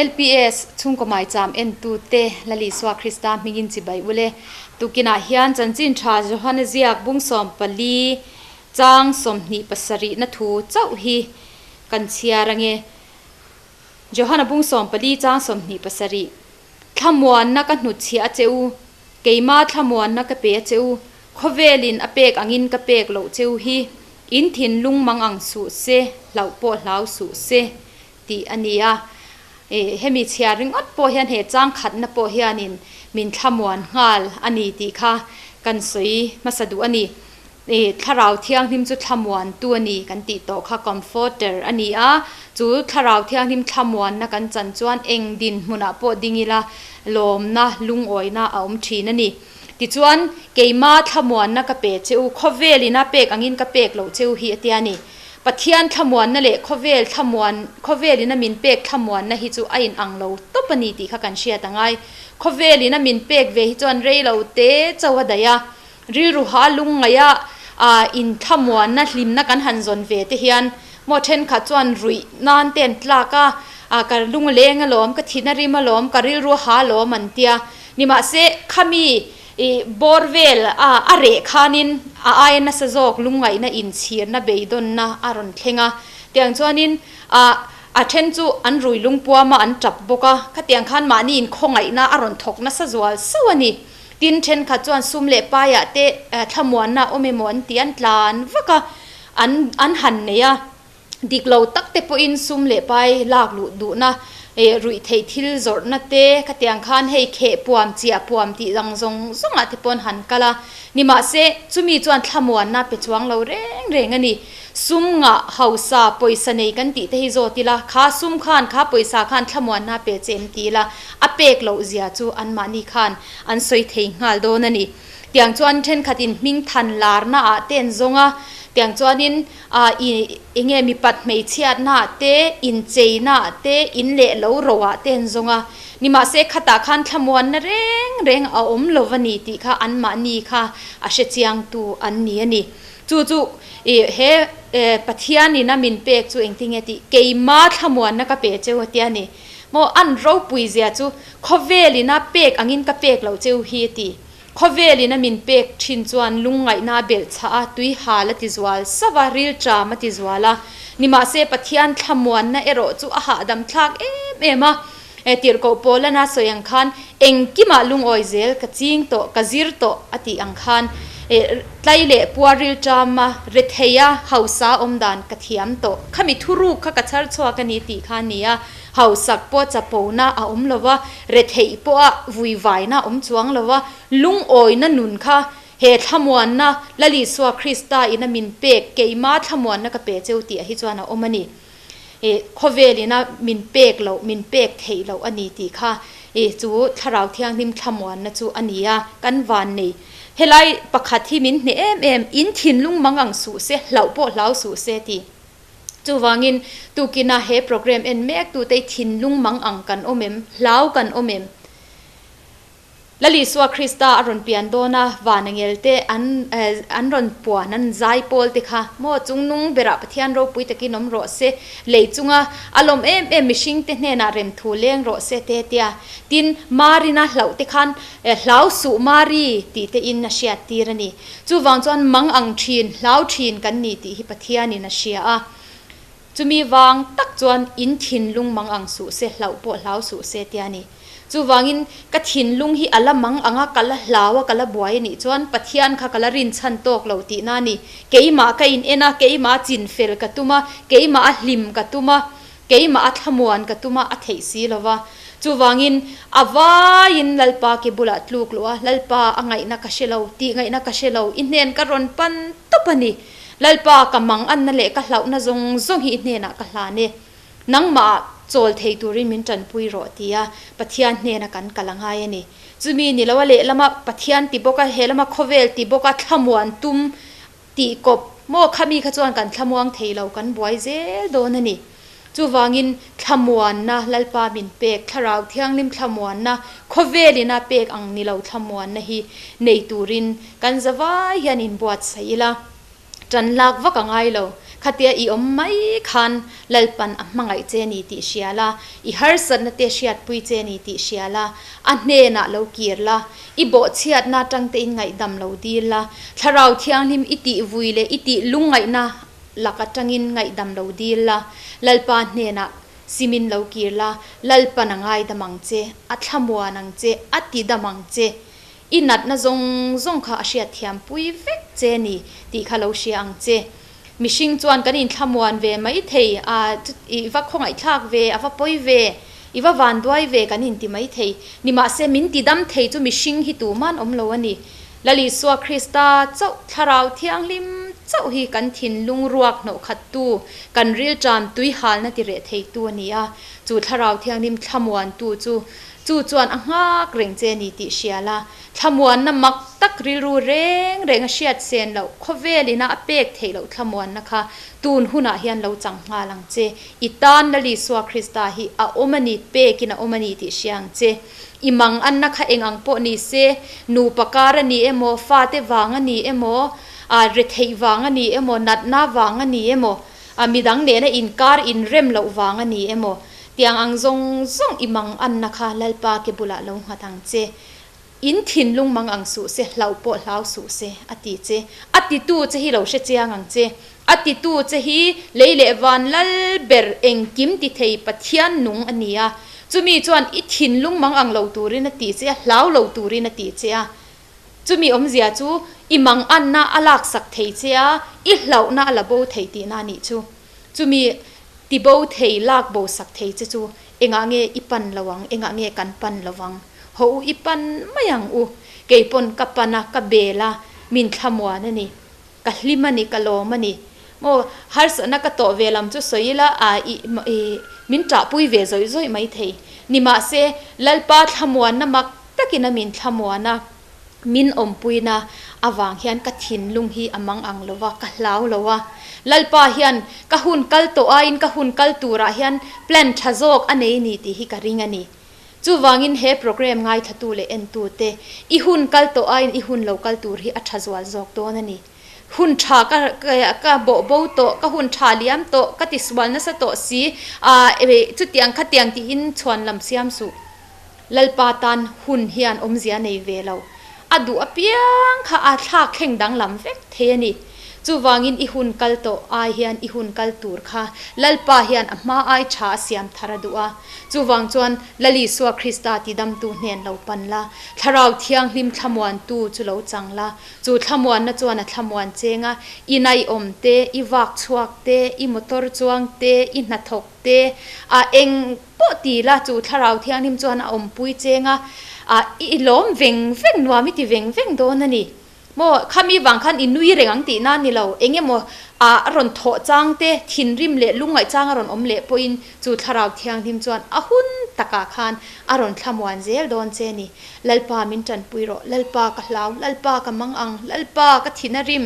LPS chhungkaw maicham entute Lal Isua Krista hmingin chibai ule. Tukinah hian chanchin tha Johana ziak bung 14 chang 27 na thu chauh hi kan chhiar ange. Johana bung 14 chang 27 Thlamuanna ka hnutchhiah a che u, keima thlamuanna ka pe a che u, khawvelin a pek angin ka pek loh che u hi, in thinlung mang ang suh se, hlauh pawh hlau suh se, tih a ni a. Hemi chhiar ringawt pawh hian he changkhatna pawh hianin min thlamuan nghal a ni tih kha kan sawi hmasa duh a ni. Thlarau Thianghlim chu thlamuantu a ni kan tih tawh kha Comforter a ni a, chu Thlarau Thianghlim thlamuanna kan chan chuan eng dinhmunah pawh ding ila lawmna, lungawina a awm thin a ni. Tichuan, keima thlamuanna ka pe che u, khawvelin a pek angin ka pek loh che u hi a tia ni. Pathian thlamuanna leh khawvel thlamuan, khawvelin a min pek thlamuanna hi chu a inang lo tawp a ni tih kha kan hriat a ngai. Khawvelin a min pek ve hi chuan rei lo te chauh a daih a, Rilru ha lungngaih a inthlamuanna hlimna kan han zawn ve te hian maw thenkhat chuan ruih nan te an tlak a, ka lungleng alawm, ka thihna rim alawm, ka rilru ha alawm an tia. Nimahse khami bawr vel a reh khanin a aia nasa zawk lungngaihna inchhirna beidawnna a rawn thleng a. Tiang chuanin a then chu an rui lungpuam a an tap bawk a, khatiang khan mahni inkhawngaihna a rawn thawk nasa zual sauh a ni. Tin, thenkhat chuan sum leh paiah te thlamuanna awm emaw an ti an tlan vak a, an an han nei a. Dik lo tak te pawhin sum leh pai lak luh duhna, ruih theih thil zawrhna te khatiang khan hei kheh puam, chiah puam tih dang zawng zawngah te pawh an han kal a. Nimahse, chumi chuan thlamuanna pe chuang lo reng reng a ni. Sum ngah, hausa, pawisa nei kan tih te hi zawt ila, kha sum khan, kha pawisa khan thlamuanna pe che em ti ila, a pek loh zia chu anmahni khan an sawi thei nghal dawn a ni. Tiang chuan thenkhatin hming than larna ah te an zawng a, tiang chuanin ah i enge mipat hmeichhiatna ah te, incheina ah te, in leh lo ro ah te an zawng a. Nimahse khatah khan thlamuanna reng reng a awm lo va ni tih kha anmahni kha a hre chiangtu an ni a ni. Chu chu i he Pathianin a min pek chu engtinge tih keima thlamuanna ka pe cheu a tia ni. Maw an ropui zia chu khawvelin a pek angin ka pek loh cheu hi a ti. Khawvelin a min pek thin chuan lungngaihna a belh chhah a, tui hal a ti zual sauh a, rilṭam a ti zual a. Nimahse Pathian thlamuanna erawh chu a hahdam thlak em em a. Tirhkoh Paulana sawi ang khan engkimah lungawi zel ka ching tawh, ka zir tawh a tih ang khan tlai leh puar rilṭam a, rethei a, hausa awm dan ka thiam tawh. Khami thuruk kha ka chhar chhuak a ni tih kha a ni a, hausak pawh chapona a awm lo va, retheih pawha vuivaina a awm chuang lo va, lungawina nun kha he thlamuanna Lal Isua Krista in a min pek keima thlamuanna ka pe cheu tih ah hi chuan a awm a ni. Khawvelin a min pek loh, min pek theih loh a ni tih kha chu Thlarau Thianghlim thlamuanna chu a ni a, kan van nei. Helai pakhat hi min hneh em em, in thinlung mang ang suh se, hlauh pawh hlau suh se tih. Chuvangin tukina he program en mek tute i thinlung mang ang kan awm em? Hlau kan awm em? Lal Isua Krista a rawn pian dawn a, van angel te an an rawn puan an zai pawl te kha maw chungnung berah Pathian ropui takin awm rawh se, lei chunga a lawm em em mihring te hnenah remthu leng rawh se te tia. Tin, Marina hlauh te khan hlau suh Mari tih te in a hriat tir a ni. Chuvang chuan mang ang thin, hlau thin kan ni tih hi Pathianin a hria a. Chumi vang tak chuan in thinlung mang ang suh se, hlauh pawh hlau suh se tia ni. Chuvangin ka thinlung hi a la mang ang a, ka la hlau a, ka la buai a nih chuan Pathian kha ka la rinchhan tawk lo tihna a ni. Keimah ka in en a, keimah a chinfel ka tum a, keimah a hlim ka tum a, keimah a thlamuan ka tum a, a theih si lo va. Chuvangin a vaiin Lalpa ke bulah tluk luh a, Lalpa a ngaihna ka hre lo, tih ngaihna ka hre lo, i hnen ka rawn pan tawp a ni. Lalpa ka mang anna leh ka hlauhna zawng zawng hi i hnenah ka hlan e. Nangmah chawl thei turin min tanpui rawh tia Pathian hnena kan kal a ngai a ni. Chumi ni loa lehlama Pathian ti bawka he lama khawvel ti bawka thlamuan tum tih kawp maw khami kha chuan kan thlamuang thei lo kan buai zel dawn a ni. Chuvangin thlamuanna Lalpa min pek, Thlarau Thianghlim thlamuanna, khawvelina pek ang ni lo thlamuanna hi nei turin kan zavai hian inbuatsaih ila. Ṭan lak vak a ngai lo. Khatia i awm mai khan Lalpan a hmangaih che ni tih hria la, i harsatna te hriatpui che ni tih hria la, a hnenah lo kir la, i bawhchhiatna atang te in ngaihdam lo dil la, Thlarau Thianghlim i tih vui leh i tih lungngaihna lak atangin ngaihdam lo dil la, Lalpa hnenah simin lo kir la, Lalpan a ngaidam ang che, a thlamuan ang che, a tidam ang che. I natna zawng zawng kha a hriatthiampui vek che ni tih kha lo hria ang che. Mihring chuan kan inthlamuan ve mai thei a, i va khawngaihthlak ve, a va pawi ve, i va vanduai ve kan inti mai thei. Nimahse min tidam thei chu mihring hi tuman awm lo a ni. Lal Isua Krista chauh Thlarau Thianghlim chauh hi kan thinlung ruak hnawhkhattu, kan rilṭam tuihalna tireh theitu a ni a. Chu Thlarau Thianghlim thlamuantu chu Chu chuan a nghak reng che ni tih hria la, thlamuanna mak tak rilru reng reng a hriat sen loh khawvel ina a pek theih loh thlamuanna kha tun hunah hian lo chang nghal ang che. I tan Lal Isua Krista hi a awm a ni, pekin a awm a ni tih hria ang che. I mang anna kha eng ang pawh ni se, nupa kar a ni emaw, fate vang a ni emaw, retheih vang a ni emaw, natna vang a ni emaw, midang nena inkar inrem loh vang a ni emaw, Tiang ang zawng zawng i mang anna kha Lalpa ke bulah lo nghat ang che. In thinlung mang ang suh se, hlauh pawh hlau suh se, a ti che. A titu che hi lo hre chiang ang che. A titu che hi lei leh van lal ber engkim ti thei Pathian nung a ni a. Chumi chuan i thinlung mang ang lo turin a ti che a, hlau lo turin a ti che a. Chumi awmzia chu i mang anna a laksak thei che a, i hlauhna a la bo thei tihna a nih chu. Chumi tibo thei, lak bo sak thei che chu engah nge i pan lo ang, engah nge kan pan lo vang? Haw u i pan mai ang u. Kei pawn ka pan a, ka bel a, min thlamuan a ni. Ka hlim a ni, ka lawm a ni. Maw, harsatna ka tawh ve lam chu sawi ila, a i i min ṭahpui ve zawih zawih mai thei. Nimahse, Lalpa thlamuanna mak takin a min thlamuan a. Min awmpuina avang hian ka thinlung hi a mang ang lo va, ka hlau lo a. Lalpa hian ka hun kal tawh aiin ka hun kal turah hian plan tha zawk a nei ni tih hi ka ring a ni. Chuvangin he program ngaithlatu leh entute, i hun kal tawh aiin i hun lo kal tur hi a tha zual zawk dawn a ni. Hun tha ka ka bawh bo tawh, ka hun tha liam tawh, ka tisual nasa tawh si, ah chutiang khatiang tiin chhuan lam siam suh. Lalpa tan hun hian awmzia nei ve lo. A duh apiang kha a thlak thleng danglam vek thei a ni. Chuvangin i hun kal tawh ai hian i hun kal tur kha Lalpa hian a hma ai tha a siam thar a duh a. Chuvang chuan Lal Isua Krista tidamtu hnen lo pan la, Thlarau Thianghlim thlamuantu chu lo chang la. Chu thlamuanna chuan a thlamuan cheng a, i naihawm te, i vak chhuak te, i motor chuang te, i hnathawk te, a eng Pawh ti la, chu Thlarau Thianghlim chuan a awmpui cheng a, ah i lawm veng veng nuam i ti veng veng dawn a ni. Maw, khami vang khan i nui reng ang tihna a ni lo, eng emaw ah a rawn thawh chang te, thinrim leh lungngaih chang a rawn awm leh pawhin chu Thlarau Thianghlim chuan a hun takah khan a rawn thlamuan zel dawn che a ni. Lalpa min tanpui rawh, Lalpa ka hlau, Lalpa ka mang ang, Lalpa ka thin a rim,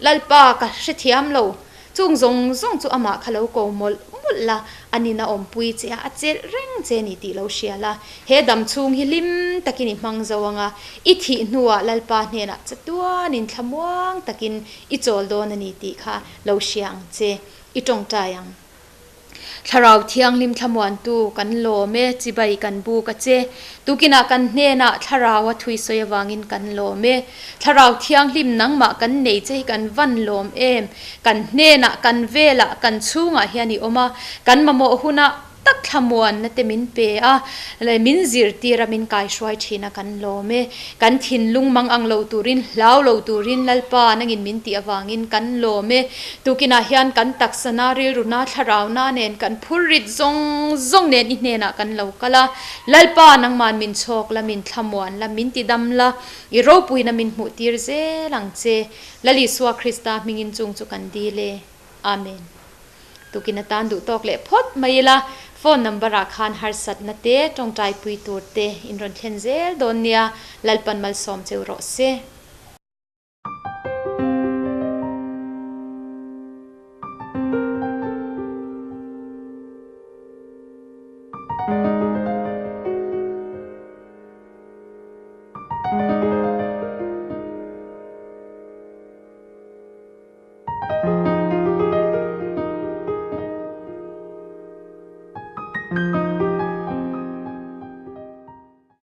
Lalpa ka hrethiam lo, Chung zawng zawng chu amah kha lo ko mawlh mawlh la, a nin a awmpui che a, a chelh reng che ni tih lo hria la. He dam chhung hi hlim takin i hmang zo ang a, i thih hnuah Lalpa hnenah chatuanin thlamuang takin i chawl dawn a ni tih kha lo hria ang che, i tawngtai ang. Thlarau Thianghlim thlamuantu kan lawm e, chibai kan buk a che. Tukinah kan hnenah Thlarau a thui sawi avangin kan lawm e. Thlarau Thianghlim nangmah kan nei che hi kan van lawm em. Kan hnenah, kan velah, kan chhungah hian i awm a, kan mamawh hunah tak thlamuanna te min pe a, min zirtir a, min kaihruai thin a kan lawm e. Kan thinlung mang ang lo turin, hlau lo turin Lalpa nangin min tih avangin kan lawm e. Tukinah hian kan taksana, rilruna, thlarauna nen kan phur rit zawng zawng nen i hnenah kan lo kal a. Lalpa nangman min chhawk la, min thlamuan la, min tidam la, i ropuina min hmuhtir zel ang che. Lal Isua Krista hmingin chung chu kan dil e. Amen. Tukin atan duh tawk leh phawt mai ila, phone number ah khan harsatna te, tawngtaipui tur te in rawn thlen zel dawn nia, Lalpan malsawm cheu rawh se.